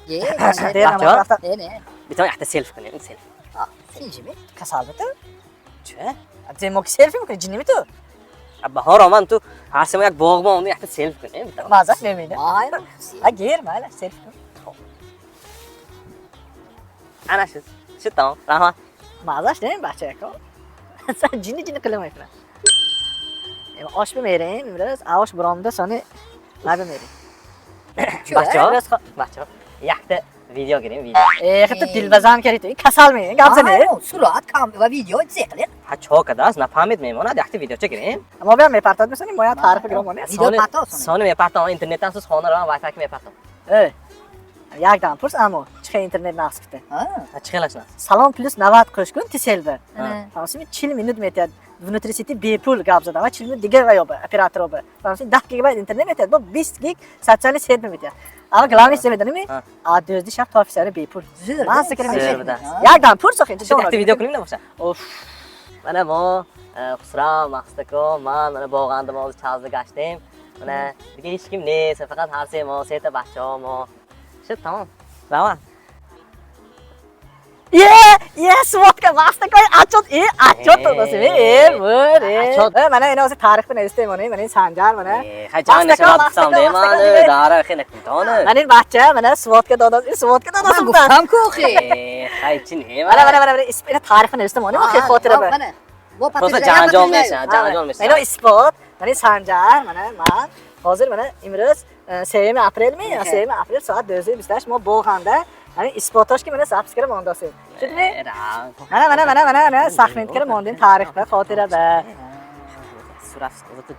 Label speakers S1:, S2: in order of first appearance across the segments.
S1: Дер намоз рафта.
S2: Не, не.
S3: Битон якта селфи кунем, селфи.
S2: Синҷими?
S1: Касал биту?
S3: Чӣ?
S1: Мо ки селфи мекунӣ, ҷинни миту?
S3: Баҳор омад, ту ҳар сема як боғ мо якта селфи кунем. Битон.
S1: Маззаш намейна.
S2: Майр.
S1: А гир, майла, селфи кун.
S3: Ана шуд. Шуд, тамом. Раҳмат.
S1: Маззаш намем, бача яко. Сан ҷинни ҷинни қила мекунад. Ош бимерем имрӯз, ош буромда сони ма бимерем.
S3: Бачаҳо, бачаҳо, якта видео гирем, видео.
S1: Э, хатто дилбазан кардӣ ту. Ин касал ме, гап зане.
S2: Сурат кам ва видео зеқле.
S3: Ҳа, чо кадааст, нафаҳмид мемонад, якта видеоча гирем.
S1: Мо биям мепартод мисани, моям таъриф гиром монем.
S2: Видео партов сони.
S3: Сони мепартам, интернеттан сус хона равам, вайфай ки мепартам.
S1: Э, якдам пурс, амо чӣ хел интернет нақс кута.
S3: Ҳа, чӣ хелаш нас?
S1: Салом плюс 90 қӯш кун тиселба. Фаҳмсими, 40 минут метиҳад внутри сети бепул гап задам ва 40 минут дигар ва ёба оператор оба. Фаҳмсими, 10 гигабайт интернет метиҳад, бо 20 гиг социальный сеть метиҳад. Ама главный чиз медоними?
S3: А.
S1: А дӯзди шаб то офисари бепул.
S2: Зӯр.
S1: Мазза кира
S3: Зӯр
S1: мешавад.
S3: будааст.
S1: Якдам пурс охи.
S3: Шуд, якта видео кунем набоша?
S1: Оф.
S3: Мана мо Хусрав, Мақсудако, ман мана боғанда мо ҳозир чазда гаштем. Мана дига ҳеч ким нест, фақат ҳар се мо, сета бачаҳо мо. Шуд, тамом. Раҳмат.
S1: Е, е, сводка, мастакой, отчет, е, отчет додасим, е, мур, е.
S3: Отчет.
S1: Е, мана ина ҳозир таъриф навистем, мана ин Санҷар, мана.
S3: Э, хай ҷанг
S1: Мастако,
S3: нашавад, гуфтам,
S1: мастако,
S3: де ман
S1: мастако, де.
S3: дара хеле кунтон.
S1: Мана ин бача, мана сводка додас, ин сводка
S2: Ман
S1: додасим.
S2: гуфтам ку охи.
S3: Э, хай чи не?
S1: Мана, мана, мана, мана, ина таъриф навистем, мана, охи хотира ба.
S2: Мана. Мо
S3: Просто ҷанҷол мешавад, ҷанҷол мешавад.
S1: Ино исбот, мана ин Санҷар, мана ман ҳозир мана имрӯз 3 апрел ми, 3 апрел соат 12:28 мо боғанда, мана исботош ки мана запись кара мондасем. Шудми?
S3: Э,
S1: Мана, мана, мана, мана, мана, сахмин кара мондем таъриф ба, хотира ба.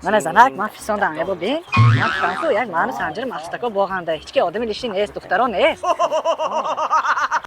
S1: Мана занак, ман фисондам, я бо бин. Ман гуфтам ку, як ману Санҷар Мақсудако боғанда, ҳеч ки одами лишний нест, духтаро нест.